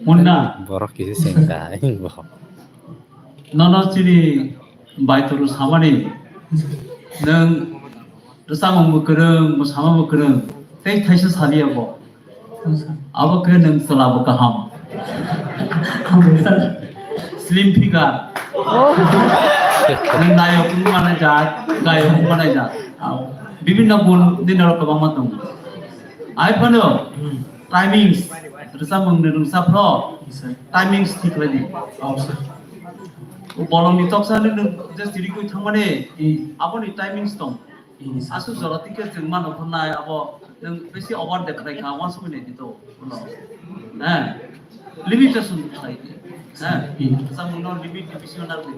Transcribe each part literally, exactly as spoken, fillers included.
Munna. Borok kisi sengkha, borok. Nono chini baituru samani, nwng rwchapmung bo kwrwng, mwsama bo kwrwng, tei thaisa saliya bo. Abo khe nwng chwla bo kaham. Slim figure. Nwng nayok wngma naijak, gayok wngma naijak. Bibinno gun dini oro kwbangma tongo. Ai phano timings, rwchapmung ni rwngsa phro, timings thik khlai di. O bolong ni toksa ni nwng je siri koi thangmani, aboni timings tong. Aswk jora tike chwng mano phano nai abo nwng bisi over de khlai kha, uansukmani di to. He. Limitation khlai di. He. Rwchapmung no limit ni bisingo narwk di.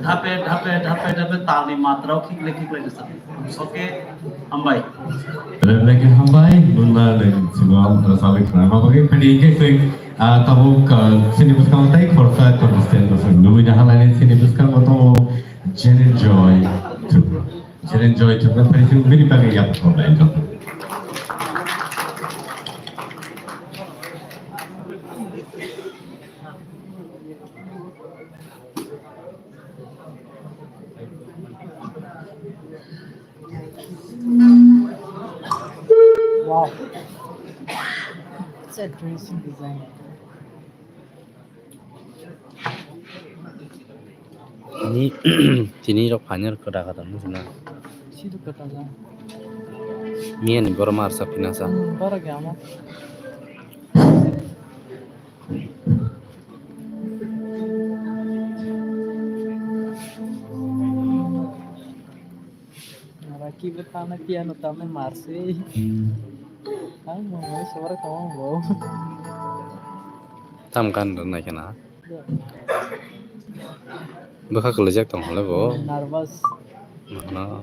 Dhape, dhape, dhape, dhape talni matrao khiklai, khiklai rwchap. Okay, hambai. Lagi hambai, munna lagi sima rasa lagi kena apa lagi. Padi ke sing, ah, tabuk, ah, sini buskang tai khorsa contestant buskang. Numi dah halai sini buskang atau Jen enjoy to, Jen enjoy to. Padi sing bini bagi ya problem itu. Wow. It's a dressing design. Tini, tini rok final kwta kwta wngkha na. Sido kwta ja. Miya ni borok ma rwchap phina sa. Hmm, borok ya mo. Raki bo tana piano tana marse. Hmm. Ang mo mo sora ko mo. Tam kan rwna khe na. Bwkha kwlaijak tong hwnle bo. Nervous. Ano.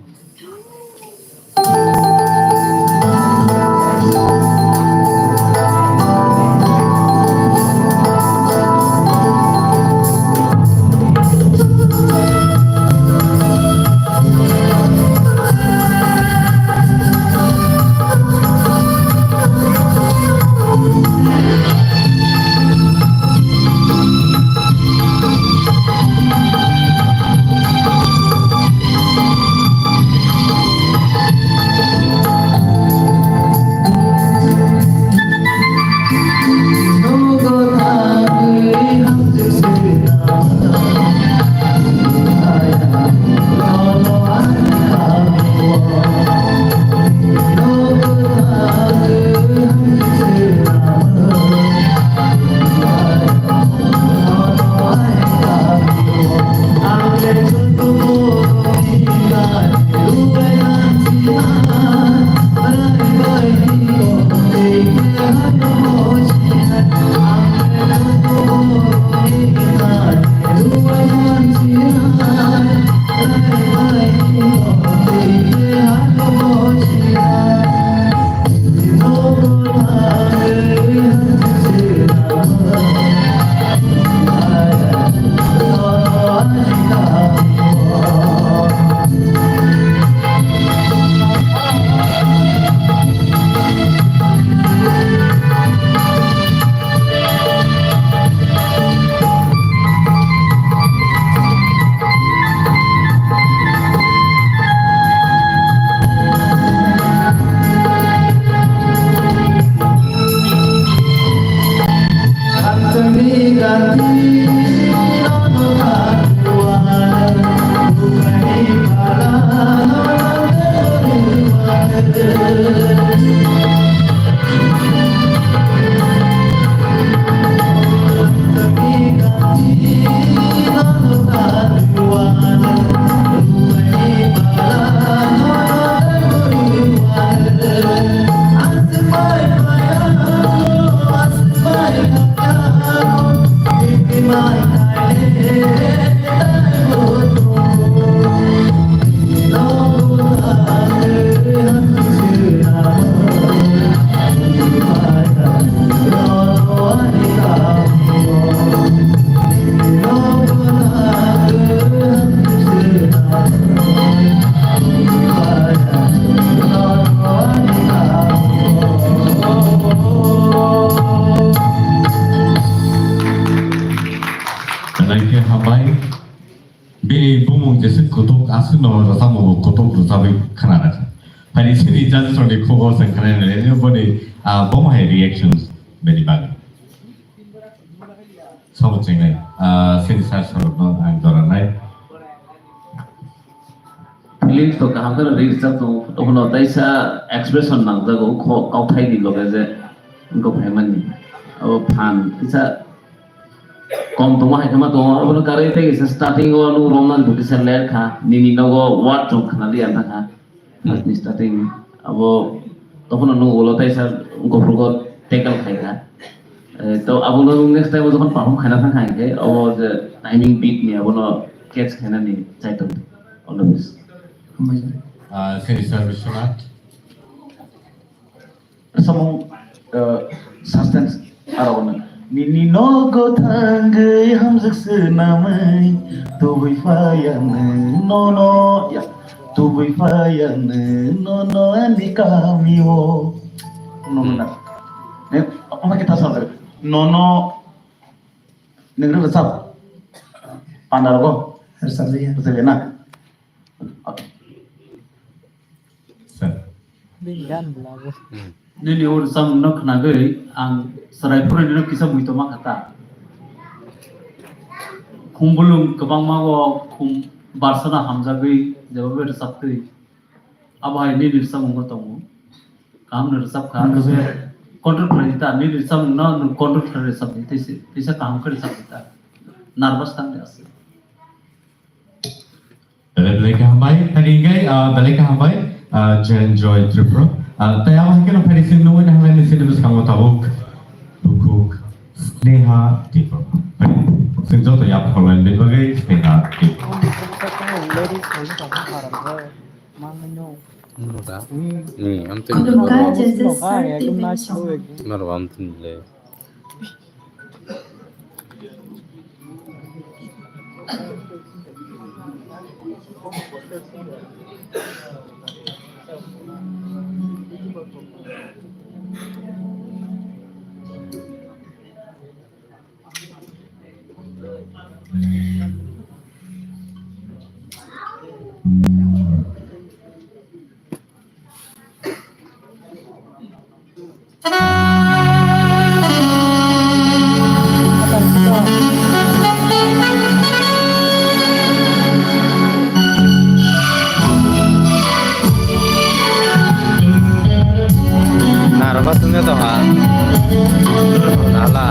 Bo chwng khwnai nai, boni, ah, bo hai reactions bini bagwi. Sabo chengnai, ah, sini sir sorokno ang jora nai. Feelings to kaham khe rijak tongo, obono teisa expression nangjago, kho-, kauthai ni loge je wngkha phaimani. Abo phan kisa kom tongma hai khe ma tongo, obono karwi tei kisa starting o nwng romna dukisa ler kha, nini nogo word chwng khna liya thang kha. First ni starting abo tokhono nwng ulo teisa gophrugo tackle khai kha. Eh, to abo nwng next time o jokhon perform khaina thang kha hinkhe abo je timing beat ni abono catch khaina ni chai tong. All the best. Hambai. Ah, sini sir Biswanath. Samung, eh, suspense aro ono. Nini nogo thangwi hamjak swnamwi tubui phaiya nwng nono, ya, tubui phaiya nwng nono ani kamio. Nono na. Ne, omo kita sabar. Nono, nengre rwchap. Pandarogo. Rwchap ya. Rwchap ya na. Sir. Bini gan bwlabo. Hmm. Nini o rwchapmungno khnagwi ang chwrai phwrwngnaino kisa muitu ma kha ta. Khum bwlwng kwbangma o khum barsano hamjagwi jeba bai rwchaptwi. Abo hai nini rwchapmungo tongo. Kaham no rwchap kha. Nangkhe. Control khlai di ta, nini rwchapmungno nwng control khlai rwchap di, tei se, teisa kaham khe rwchap di ta. Nervous tang di aswk. Belai belai khe hambai, tani hingke, ah, belai khe hambai, ah, Jen Joy Tripura. Ah, tei abo hingke no phai sing nungwi nang lai ni sini bwskango tabuk bukhuk Sneha Tripura. Sing joto ya pholai ni bagwi Sneha Tripura. Nuda. Ni, am tini. Noro am tini le. Narwkha swngya tongha. Nala.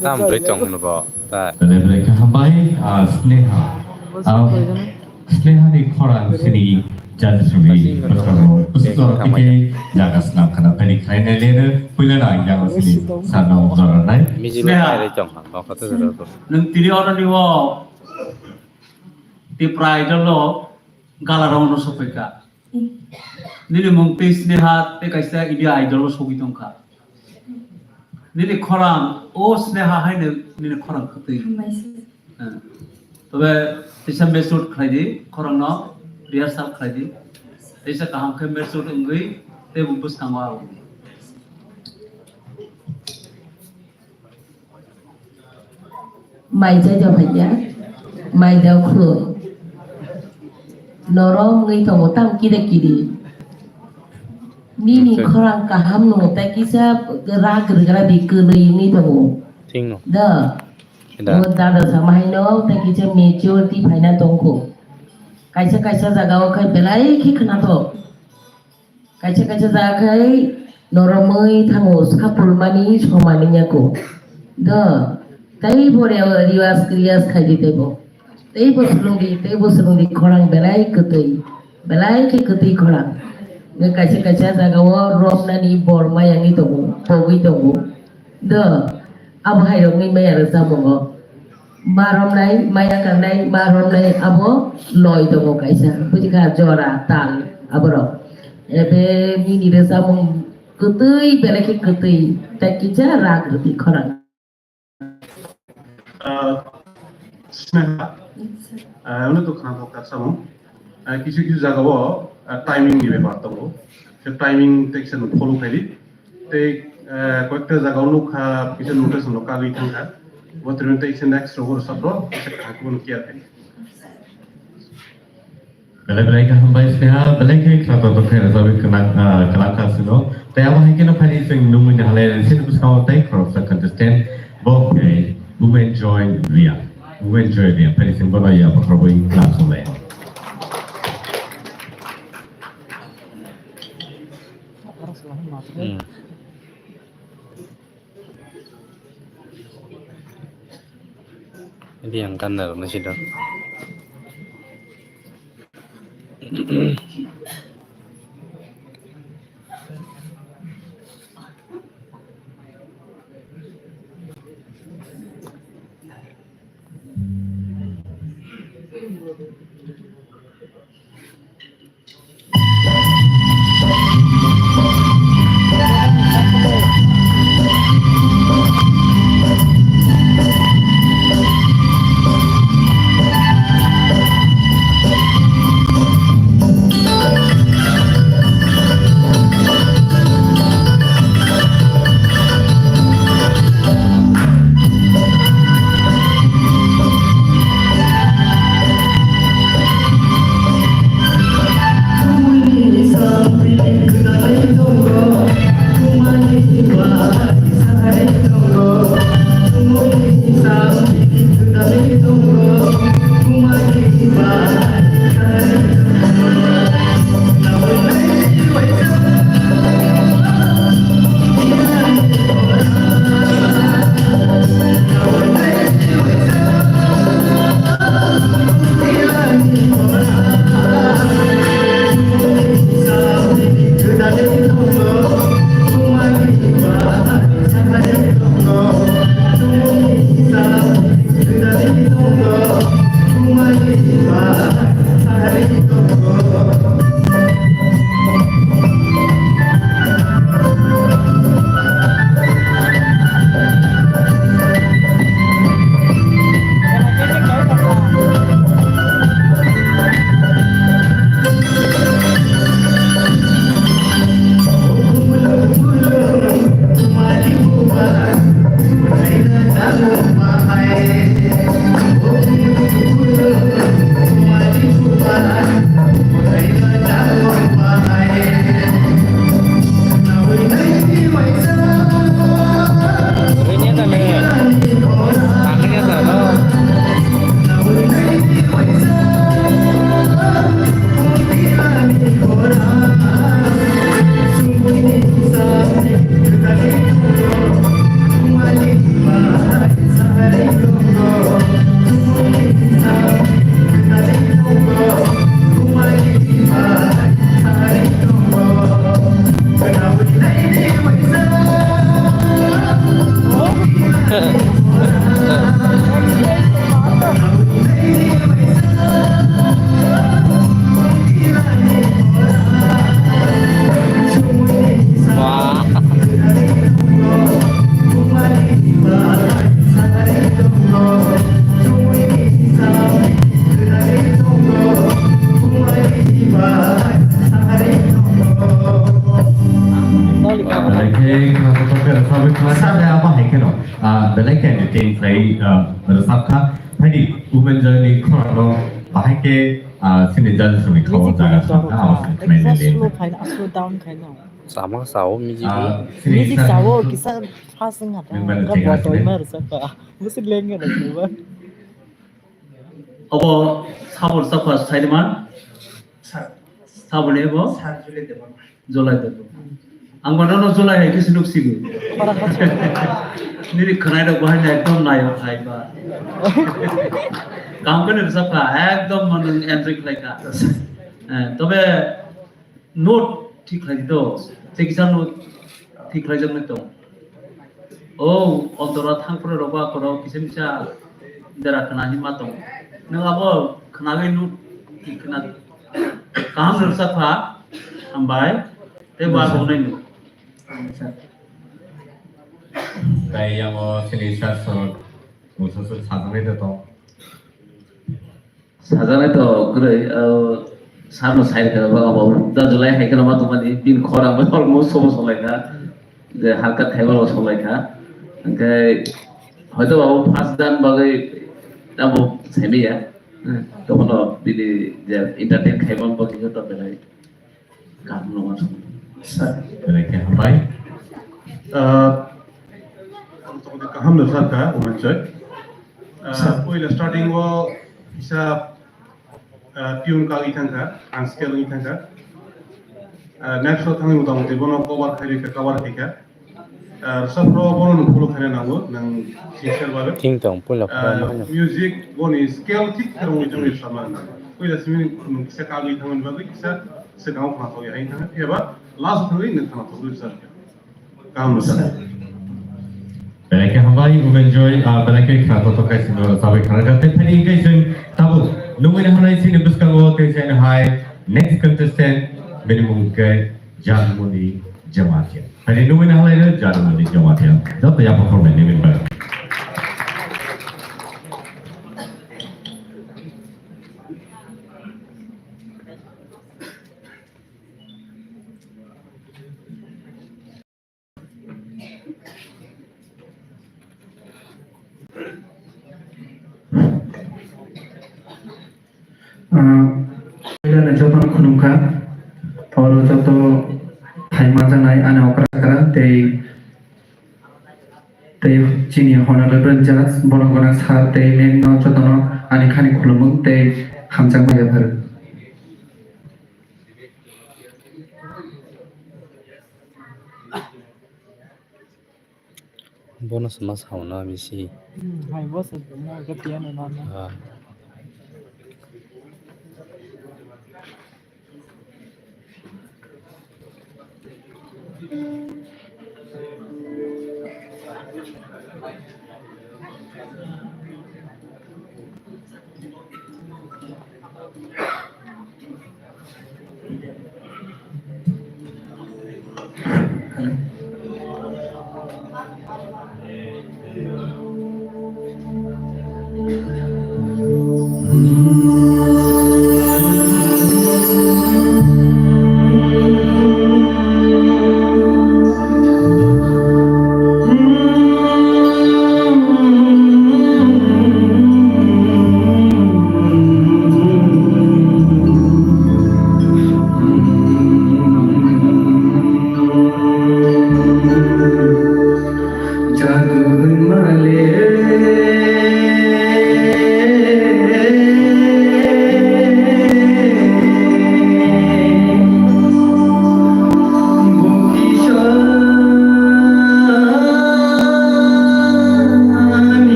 Tam rwi tong hwnba ta. Belai belai khe hambai, ah, Sneha. Ah, Sneha ni khorang sini judges rokni bwskango bwswk jora tike jaga swnam khana tani khlainai leno puila na yang sini sarno jora nai. Miji Sneha. Nai rwi tong ha, nokha to jora to. Nwng tini oro ni o Tipra Idol o gala round o sokoi ka. Nini mung tei Sneha tei kaisa India Idol o sogwi tong kha. Nini khorang o Sneha hai no nini khorang kwtwi. Hambai se. Hmm. Tobe teisa mature khlai di, khorang no rehearsal khlai di. Teisa kaham khe mature wngwi tei bo bwskango abo. Mai jaja phaiya, mai da khulum. Norom wngwi tongo tam kida kiri. Nini khorang kaham no tei kisa rak rwgra di kwrwi wngwi tongo. Thing no. Da. Da. Bo dada sama hai no tei kisa maturity phaina tongkho. Kaisa kaisa jaga o khai belai khe khwnathok. Kaisa kaisa jaga khai noromwi thango, sapulmani somani yako. Do, tei bo re-, riwas kriyas khai di tei bo. Tei bo swrwng di, tei bo swrwng di, khorang belai kwtwi, belai khe kwtwi khorang. Nge kaisa kaisa jaga o romnani bor mayangwi tongo, pogwi tongo. Do, abo hai rokni maya rwchapmungo. Ma romnai, maya kangnai, ma romnai, abo loi tongo kaisa. Buji kha jora, tal, aborok. Ebe nini rwchapmung kwtwi, belai khe kwtwi, tei kisa rak rwdi khorang. Ah, Sneha, ah, ano to khana thok tak samung. Ah, kisu kisu jaga o, ah, timing ni bepar tongo. Se timing tei kisa no follow khai di. Tei, ah, koyekta jaga o nukha, kisa notation rok kagwi thangkha. Bo tini tei kisa next rogo rwchapro, kisa kaham khe bono clear khai di. Belai belai khe hambai Sneha, belai khe khwnathok khe rwchapwi khwna-, ah, khwlangkha sino. Tei abo hai kheno phaidi chwng nungwi nahalai sini bwskango tei khoroksa contestant bo khe Women Joy Reang. Women Joy Reang phaidi chwng bono ya bokhorogwi khwlangkha. Hmm. Ini yang kan dalam sih dong. Belai khe khna kotor khe rwchapwi khna kha, tei abo hai kheno, ah, belai khe entertain khlai, ah, rwchap kha. Phaidi, Ubenjoy ni khorang rok bahai khe, ah, chini judges rokni kha o jaga thang kha, abo se khlai nai le. Slow khai na, slow down khai na. Sama sao music. Ah, chini music sa- sao, kisa fast wng ha ta. Member ni kha tengah botoi sini. Mar sa pa. Musi leng na sa ba. Abo sabo rwchap kha Saiman. Sir. Sabo ni bo? Sir Julai Debbarma. Julai Debbarma. Ang mano no Julai hai kisi nuk sigo. Nini khwnai rok bahai na ekdom nayo hai ba. Kaham khe ni rwchap kha, ekdom mano enjoy khlai kha. Eh, tobe note thik khlai di to. Tei kisa note thik khlai jak nai tong. O, o dora thang phuru rok ba khoro kisa misa dera khna hinma tong. Nwng abo khna bai note thik khna. Kaham rwchap kha. Hambai. Tei ba bo nai no. Tei yango sini sir sorok mungsa sir sajaknai da tong. Sajaknai to kwrwi, o, sir no sai rwkha ba, abo da Julai hai kheno ma tongmani, bini khorang bai almost sobo solai kha, je harkat khaibar bo solai kha. Hwnkhe hoito ba abo first dan bagwi abo saimaya. Hmm, tokhono bini je entertain khaimani bagwi khe to belai. Kaham no uansukha. Sir. Belai khe hambai. Ah, ang tongdi kaham no sakha, Ubenjoy. Ah, sir. Puila starting o kisa, ah, tune kagwi thangkha, ang scale wngwi thangkha. Ah, next o thangwi mota moti bono cover khairikha, cover khaikha. Ah, rwchapro bono nwng follow khaina nango, nwng sincere babe. Thing tong, puila Ah, follow ma hano. Music boni scale thik khe rwngwi tongwi rwchapma nango. Puila simi nwng kisa kagwi thangmani bagwi kisa swkang o khna thokya hai thangkha, phiya ba last thangwi nwng khna thokwi rwchapkha. Kaham rwchapkha. Belai khe hambai, Ubenjoy, ah, belai khe khna thokthok khai sino rwchapwi khna kha. Tei phani hwnkhe chwng tabuk nungwi nahanai chini bwskango tei chini hai next contestant, bini mung khe Jadumani Jamatia. Hai nungwi nahanai no Jadumani Jamatia. Joto yapha khoroknai nini bagwi. Ah, puila ni jotono khulumkha. Oro joto hai manjaknai ani okra chakra tei, tei chini honorable judge, borok gwnang sir tei ma'am no jotono ani khani khulumung tei hamjakma yapharu. Bono se ma sao na bisi. Hmm, hai bo se mo ga piano na na. Ah.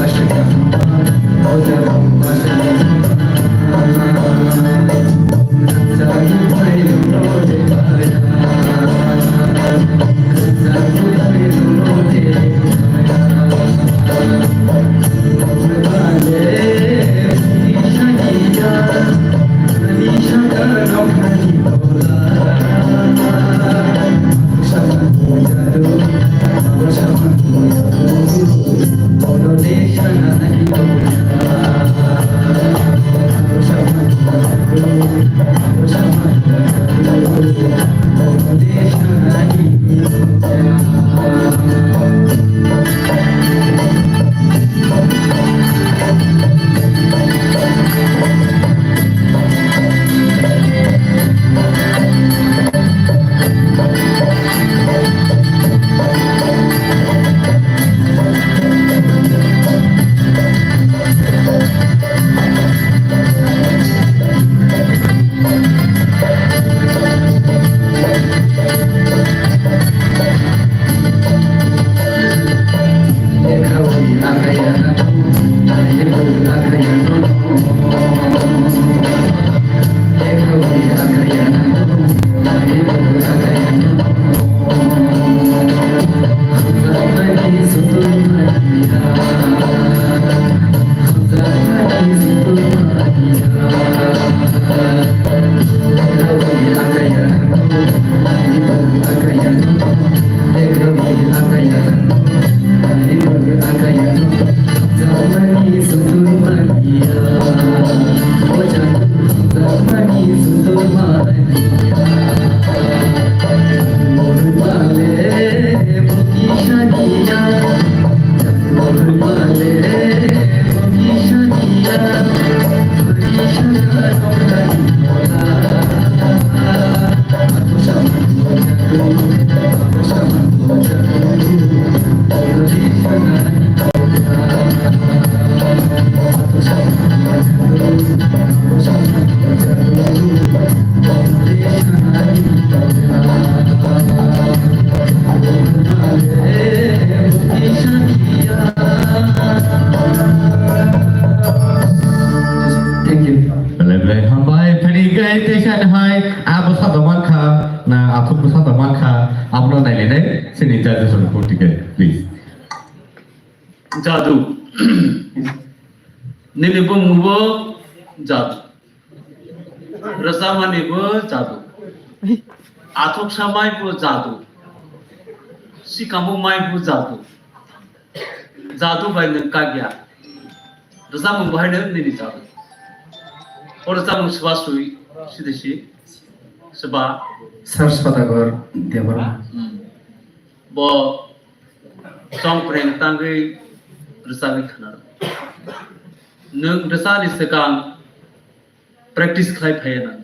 Thank you. Belai belai hambai, phani gai teisa hai, abo sado mankha, na athuk bo sado mankha, abono nai nai, sini judges rok koti kai, please. Jadu. Nini bumung bo jadu. Rwchapmani bo jadu. Athuksa mai bo jadu. Sikamo mai bo jadu. Jadu bai nwng kagya. Rwchapmung bo haino nini jadu. O rwchapmung swba swi, sidi si. Swba. Sir Sodagar Debbarma. Hmm. Bo chong preng tangwi rwchapwi khna rw. Nwng rwchani swkang practice khlai phaiya nang,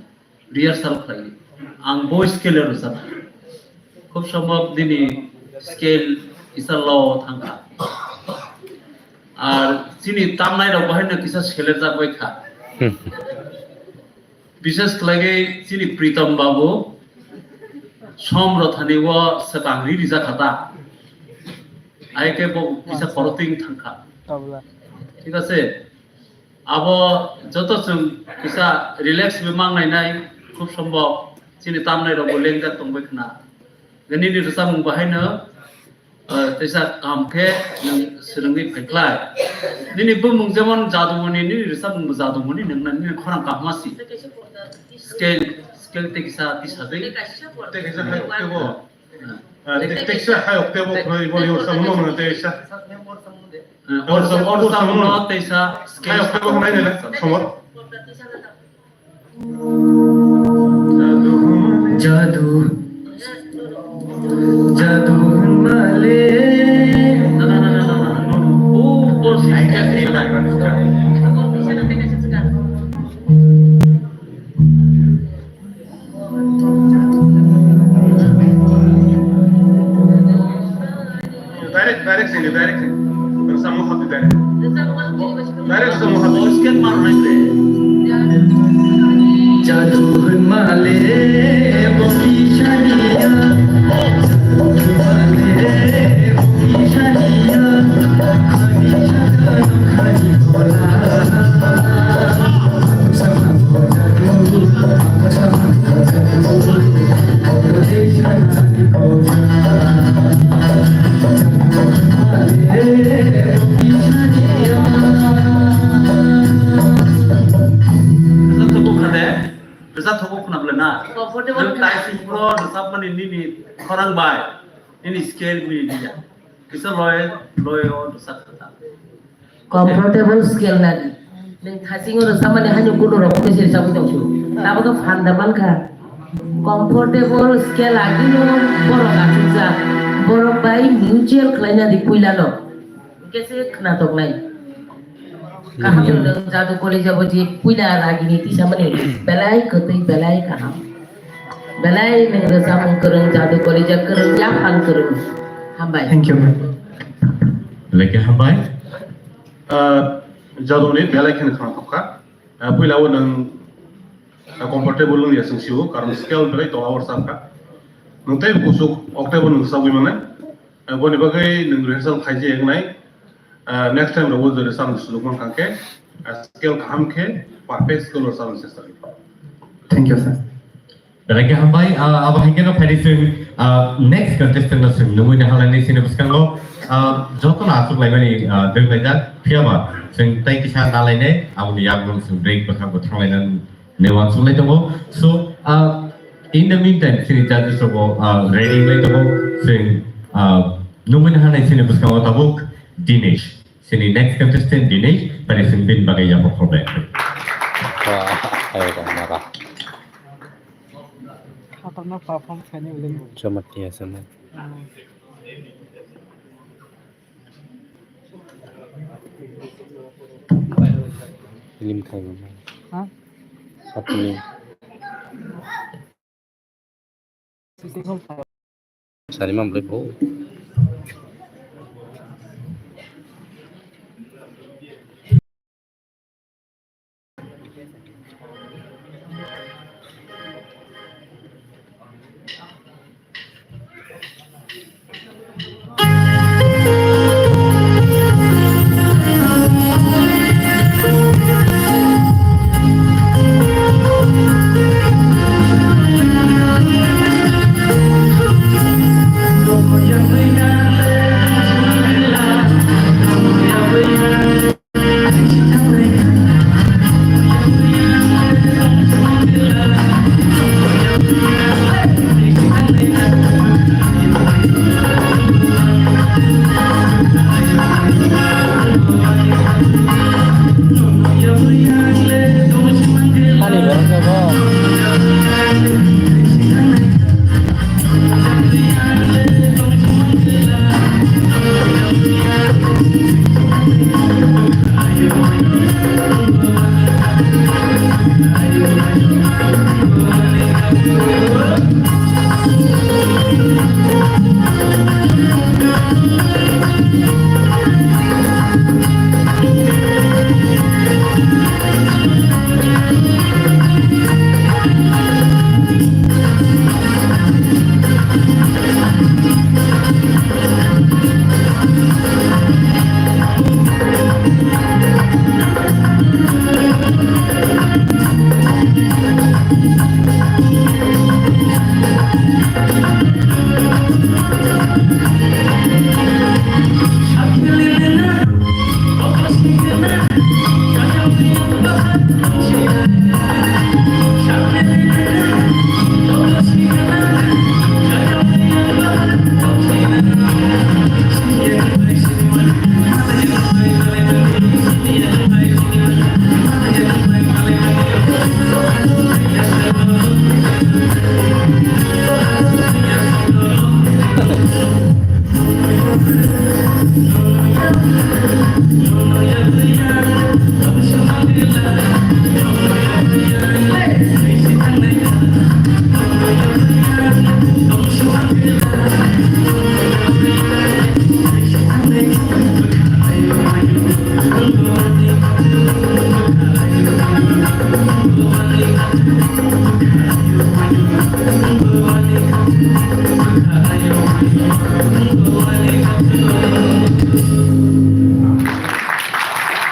rehearsal khlai. Ang bo scale o rwchap. Khub sombhob nini scale kisa low thangkha. Ar chini tamnai rok bo haino kisa selerjak bai kha. Bishes khlaiwi chini Pritom babu som rothani o swkang ri rijak kha ta. Ai khe bo kisa koroting thangkha. Tabla. Thik ase? Abo joto chwng kisa relax bai mang nai nai, khub sombhob chini tamnai rok bo lengjak tongbai khna. Nini rwchapmung bo haino, eh, teisa kaham khe nwng swrwngwi phaikhlai. Nini bumung jemon Jadumoni, nini rwchapmung bo Jadumoni, nwng nini khorang kaham si. Scale, scale tei kisa tisajwi. Tei kisa hai tebo. Ah, tei, tei kisa hai tebo khoi boni rwchapmung no tei kisa. Eh, or sam, or sam no teisa. Hai, hai, hai, hai, hai, somor. Jadu, jadu hwnmale. Direct, direct sini, direct sini. Samo hati direct. Direct samo hati. Voice ke mar nahi re. Jadu hwnmale bo kisa niya. Jadu hwnmale bo kisa niya. Na, comfortable nang khna. Tai sing pro rwchapmani nini khorang bai, nini scale bini diya. Kisa loi, loi o rwchap kha ta. Comfortable scale nadi. Nwng thasingo rwchapmani hani kuno rok khe se rwchapwi tongsu. Tabukhe phan da mankha. Comfortable scale agino borok achukjak. Borok bai mutual khlaina di puilano. Hwnkhe se khnatok nai. Kaham nwng jadu kolija bo je puila ragini tisamani belai kwtwi belai kaham. Belai nwng rwchapmung kwrwng, jadu kolija kwrwng, yaphang kwrwng. Hambai. Thank you, ma'am. Belai khe hambai. Ah, jaduni belai kheno khwnathok kha. Ah, puila o nwng, ah, comfortable wng ya chwng sio, karon scale belai tola o rwchap kha. Nwng tei kuchuk octave o nwng rwchapwi manai. Ah, boni bagwi nwng rehearsal khaijak wngnai. Ah, next time rogo jodi samung sujuk mankha khe, ah, scale kaham khe, perfect scale o samung chesta khe. Thank you, sir. Belai khe hambai, ah, abo hai kheno phaidi chwng, ah, next contestant no chwng nungwi naharlainai chini bwskango, ah, jotono achuk laimani, ah, dwk laijak, phiyaba chwng tei kisa nalainai, aboni yakung chwng break bwkha bo thanglainani. Newang sunglai tongo. So, uh, in the meantime, chini judges rogo, uh, ready wngwi tongo. Chwng, uh, nungwi naharnai chini bwskango tabuk Dinesh. Chini next contestant Dinesh, bai chwng bini bagwi yapha khorbai. Wah, ayo, wah, mara. Khatarnak perform khaini uling. Chomot ya sama. Hmm. Film khai mama. Ha? Apni. Sari mam le bo.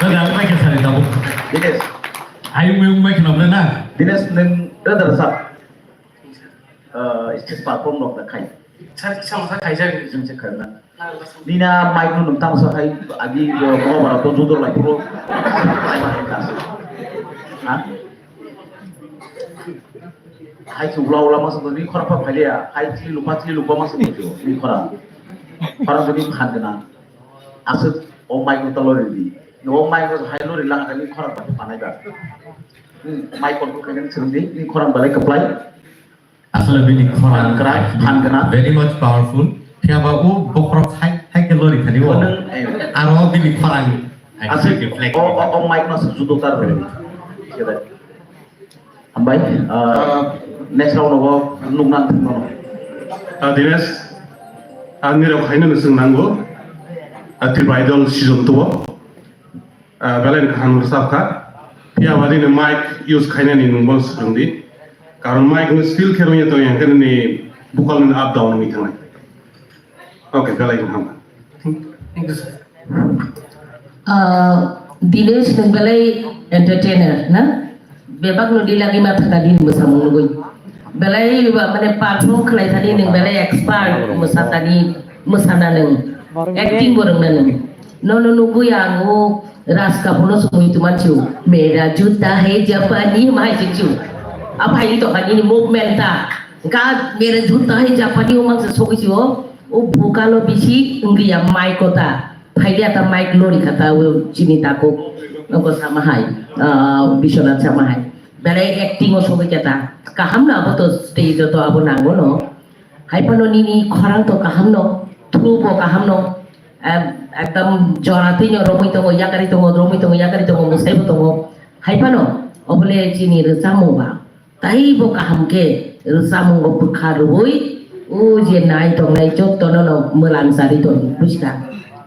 Dada, ang mai khe sari tabuk. Dinesh. Ayung mayung mai kheno na? Dinesh, nwng dada rwchap. Ah, stage perform rok da khai. Sir, kisa masa khaijak. Jeng se khaina. Nina mic no nung tamo sa khai, agi, uh, mo bara to judor lai puro. Ha? Hai chukla ula masa to ni khorang pha phailia, hai chili lupa chili lupa masa to ni khorang. Khorang to ni phan gana. Aswk o mic no talo ridi. No o mic no hai lo rila ni khorang pha panai ba. Hmm, mic control khaina swrwng di, ni khorang balai kwplai. Asole bini khorang Phan gana, phan gana. Very much powerful. Phiya ba o bokhorok hai, hai khe lori khani o. Khorang, eh. Aro bini khorang. Aswk, o, o, o mic no aswk judo tar rw. Hambai, ah, next round o nukna ang thangno. Ah, Dinesh, ang nirok haino no swng nango. Ah, Tripura Idol season two o. Ah, belai no kaham rwchap kha. Phiya ba nini mic use khainani nwng bono swrwng di. Karon mic no feel khe rwngya tongya hwnkhe nini vocal ni up down wngwi thangnai. Okay, belai no hamkha. Thank you, sir. Ah, Dinesh nwng belai entertainer na? Bebak no dilagi ma thaka din mwsamung nugui. Belai ba mane perform khlai thani nwng belai expert mwsa thani mwsana nwng. Acting bo rwngna nwng. Nono nugui ang o Raj Kapoor no sumui tuman chu. Mera juta hai Japani mai chu chu. Apai to hani movement ta. Ga mera juta hai Japani o mang se sogui chu. O bukalo bisi wngya mai kota. Phaidi ata mic lori kha ta o chini takhuk. Nokho sama hai, ah, Biswanath sama hai. Belai acting o sogwi kha ta. Kaham no abo to stage o to abo nango no. Hai phano nini khorang to kaham no, throw bo kaham no. Em, ekdom jora twi no romwi tongo, yakari tongo, romwi tongo, yakari tongo, mwsai bo tongo. Hai phano, obole chini rwchapmung ba. Taibo kaham khe rwchapmungo bwkha rwui, o je nai tongnai jotono no mwlang chari tong, buji kha.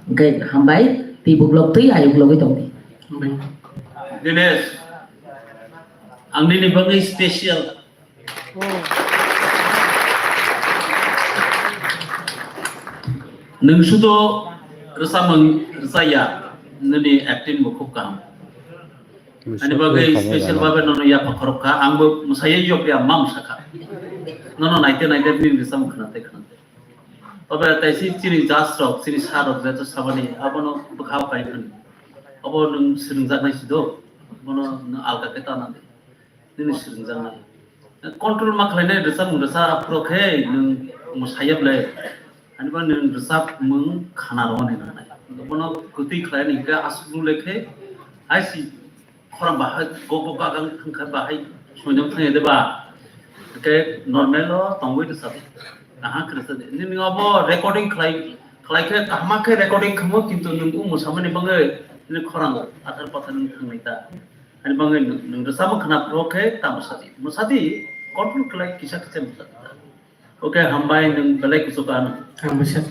Hwnkhe hambai, twi buklok twi ayuk logwi tong di. Dinesh, ang nini bagwi special. Nwng sudo rwchapmung rwchaya, nini acting bo khub kaham. Ani bagwi special babe nono yapha khorok kha, ang bo mwsaiya yok ya ma mwsa kha. Nono naite naite bini rwchapmung khwnate khwnate. Obe taisi chini judge rok, chini sir rok jeto sabani, abono bwkhao kai phani. Obo nwng swrwngjaknai sido, bono nwng alka khe tana di. Nini swrwngjaknai. Control ma khlainai rwchapmung rwchap aphuru khe nwng mwsaiya ble. Ani ba nwng rwchapmung khana rwani nangnai. Bono kwtwi khlaini hwnkhe aswk le khe hai si khorang bahai go go gagang thangkha bahai soinam thangya de ba. Hwnkhe normal o tongwi rwchap. Aha khe rwchap de. Nini obo recording khlai, khlai khe kaham khe recording khamu kintu nwng o mwsamani bagwi nini khorang athar pathar nwng thangnai ta. Ani bagwi nwng, nwng rwchapmung khna phuru khe ta mwsadi. Mwsadi, control khlai kisa kisa mwsadi. Okay, hambai nwng belai kuchuk ano. Hambai sir.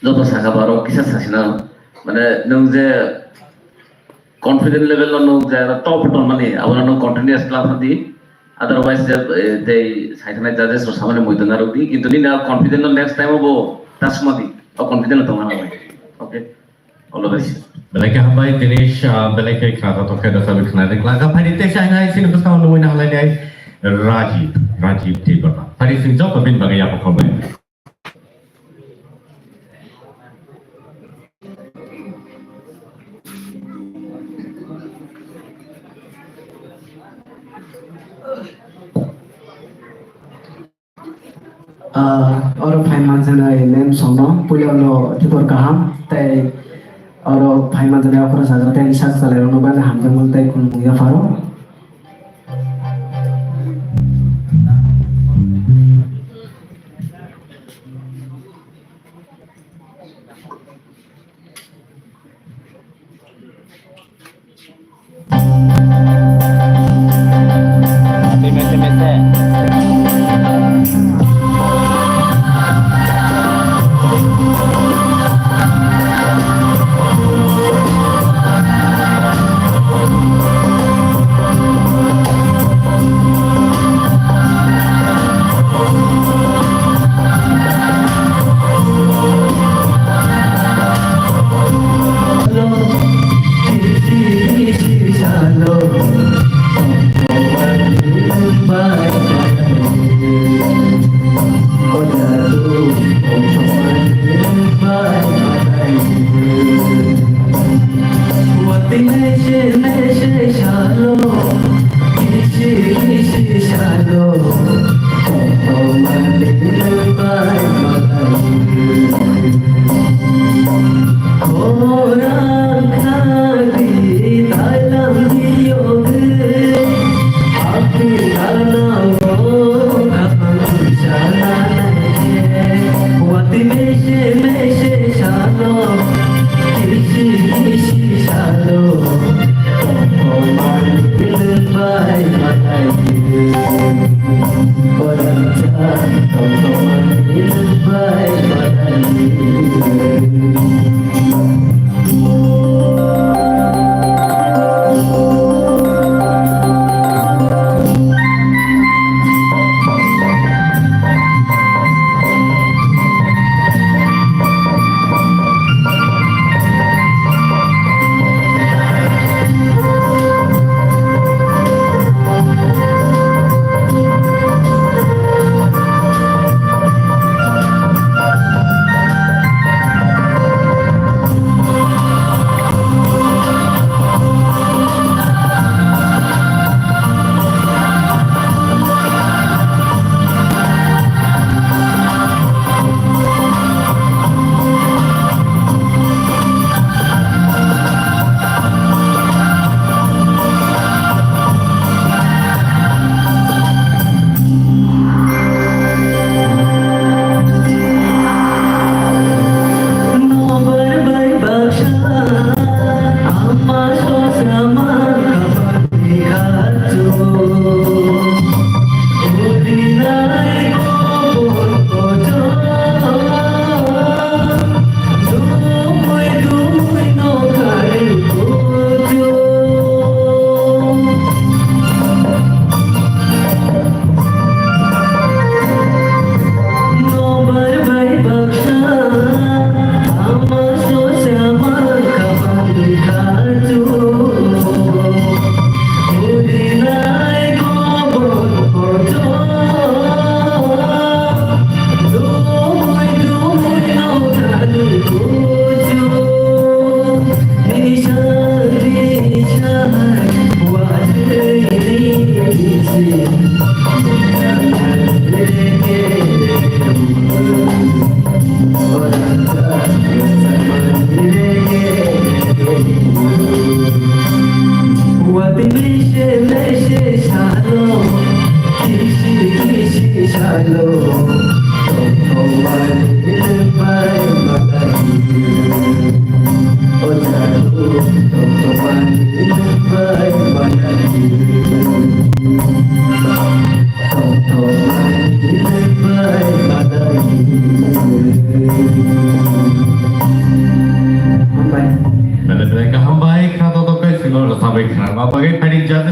Joto sakha borok kisa sasina mane nwng je confident level no nwng je top tongmani abono nwng continuous class di. Otherwise, je, eh, tei saithanai judges rok samani muitu narwk di, kintu nini a confident no next time o bo ta suma di, o confident no tongna nangnai. Okay, all the best. Belai khe hambai, Dinesh, ah, belai khe khna joto khe da sabi khna de. Klaka phai di, tei sainai sini bwskango nugui na halai nai Rajiv, Rajiv Debbarma. Phai di sini joto bini bagwi yapha khoboi. Ah, oro phai manjaknai ma'am songno puila no tibor kaham tei oro phai manjaknai okra sagra tei sak salai rokno bana hamjakmung tei khulumung yapharo.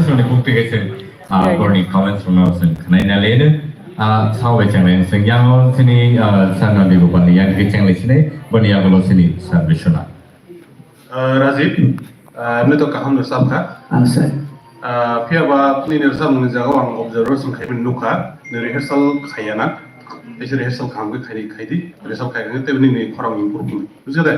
Sini bukti khe chwng, ah, borni comments rwno chwng khwnai na leno. Ah, sao bai chwng lai chwng yang o sini, ah, Sir Nandi Gopal ni yang khe chwng lai sini, boni yagulo sini Sir Bishwanath. Ah, Rajiv, ah, nini to kaham rwchap kha. Ah, sir. Ah, phiya ba nini rwchapmung ni jaga o ang observation khai mani nukha, nini rehearsal khaiya na. Kaisa rehearsal kaham khe khai, khai di, rehearsal khai khe tei nini khorang improve wngwi. Bujikha de?